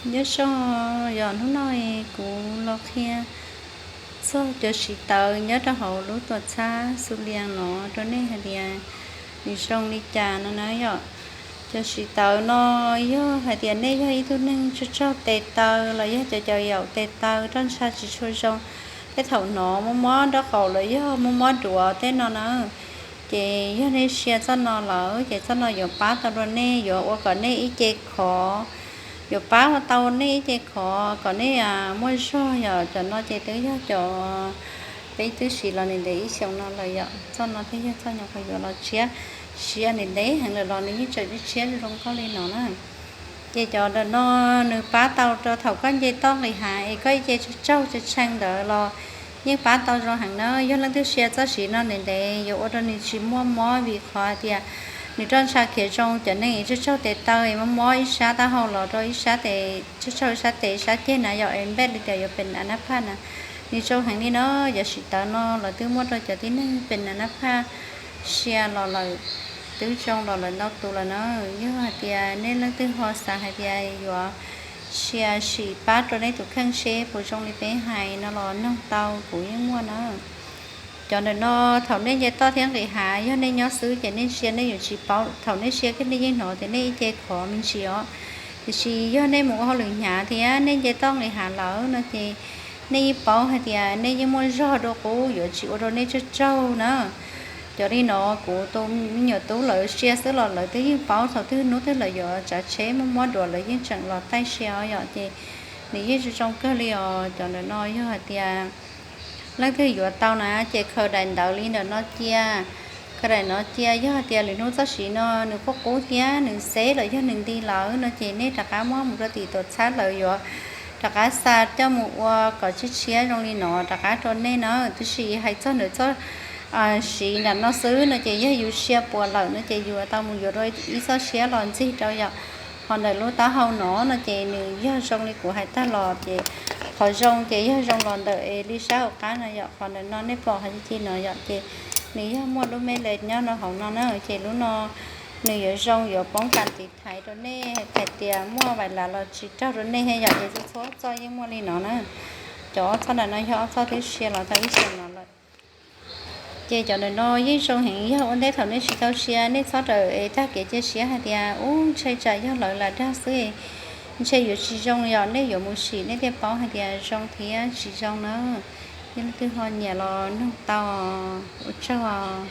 Nyob zoo, yog hnub no kuv los qhia txog cov siv tawv nyob rau hauv lub tuam txhab Xus Lias no rau nej hais tias nws zoo li cas no na yom. Cov siv tawv no yog hais tias nej yog ib tug neeg tsaug tsaug tes taw los yog cov cov yaum tes taw roj ntsha tsis tshua zoo, tej thaum no mob mob nraub qaum los yog mob mob duav tej no na, ces yog nej sia txoj no lawm ces txoj no yuav pab tau rau nej, yuav ua kom nej ib ce khov, yuav pab tau nej ib ce khov kom nej muaj zog. Yog cov no ces twb yog cov peb twb siv los ntev ntev ib xyoos no lawm yom. Txoj no thiaj yog txoj nyuam qhuav yuav los tshiab, siv ntev ntev heev lawm los nws yeej tseem tshiab zoo nkauj li no na. Ces cov ntawm no nws pab tau rau thaum koj nce toj nqis hav es koj ib ce tsaug tsaug tshee ntawd los yeej pab tau zoo heev na. Yog leej twg sia txoj siv no ntev ntev yuav ua rau nws tsis muaj mob vim qhov hais tias nws roj ntsha khiav zoo. Cov neeg tsaug tsaug tes taw es mob mob ib sab taub hau los rau ib sab tes, tsaug tsaug ib sab tes ib sab ceg na yom, es npaj li tias yuav pes nas nab phaj na, nws zoo heev li no. Cov siv tawv no los twb muab rau cov tib neeg pes nas nab phaj sia los lawm, twb zoo los lawm ntau tus lawm na. Yog hais tias nej leej twg ho xav hais tias yuav sia sim pab rau nej tus kheej seb puas zoo li peb hais no los noog tau, kuv yeej muaj na. Cov ntawm no thaum nej nce toj thiab nqis hav yog nej nyob xwb ces nej sia nej yuav tsis paub, thaum nej sia kiag nej yeej hnov tias nej ib ce khov me ntsis os. Tiam sis yog nej mus ua hauj lwm hnyav thiab nej nce toj nqis hav lawm no ces nej yeej paub hais tias nej yeej muaj zog dua qub, yuav tsis ua rau nej tsaug tsaug na. Cov li no kuv tus me nyuam tub lawv sia xwb los lawv twb yeej paub, thaum twg hnub twg lawv yuav tsav tsheb muaj mob duav lawv yeej tseem los taij sia os yom. Ces nws yeej zoo zoo kawg li os. Cov ntawm no yog hais tias leej twg yuav tau na ces khaws daim ntawv li ntawm no cia. Khaws daim no cia, yog hais tias lwm hnub txoj siv no nws qub qub thiab nws xeb los yog nws nti lawm no ces nej rov qab muab mus rau tim tuam txhab, lawv yuav rov qab xa coj mus ua kom tshiab tshiab zoo li no rov qab rau nej na. Tab sis hais txog ntawm txoj siv nram no xwb no ces yog yus sia puas lawm no ces yus tau mus yuav rau ib txoj siab los ntxig rau yom. Qhov ntawm lub taub hau no no ces nws yog zoo li kuv hais tag los ces qhov zoo ces yog zoo los ntawm es li sab hauv qab no yom. Qhov ntawm no nej pom hais ci ci no yom, ces nws yog muaj lub me le nyob no hauv no na, ces lub no nws yuav zoo yuav poob kas tiv thaiv rau nej hais tias muaj vais lav los tsis raug rau nej thiab yom. Ces txhua txhua txoj yeej muaj li no na. Cov ob txoj ntawm no yog ob txoj twb sia los tau ib xyoos no lawm. Ces cov ntawm no yeej zoo heev, yog ua ntej thaum nej tsis tau sia nej txhob rawm es tag kev cia siab hais tias ub ntshe tsam yog lawv lam dag xwb, ntshe yuav tsis zoo, yog nej yuav mus sim nej thiaj paub hais tias zoo thiab tsis zoo na. Yog leej twg ho nyiam los noog tau, ua tsaug os.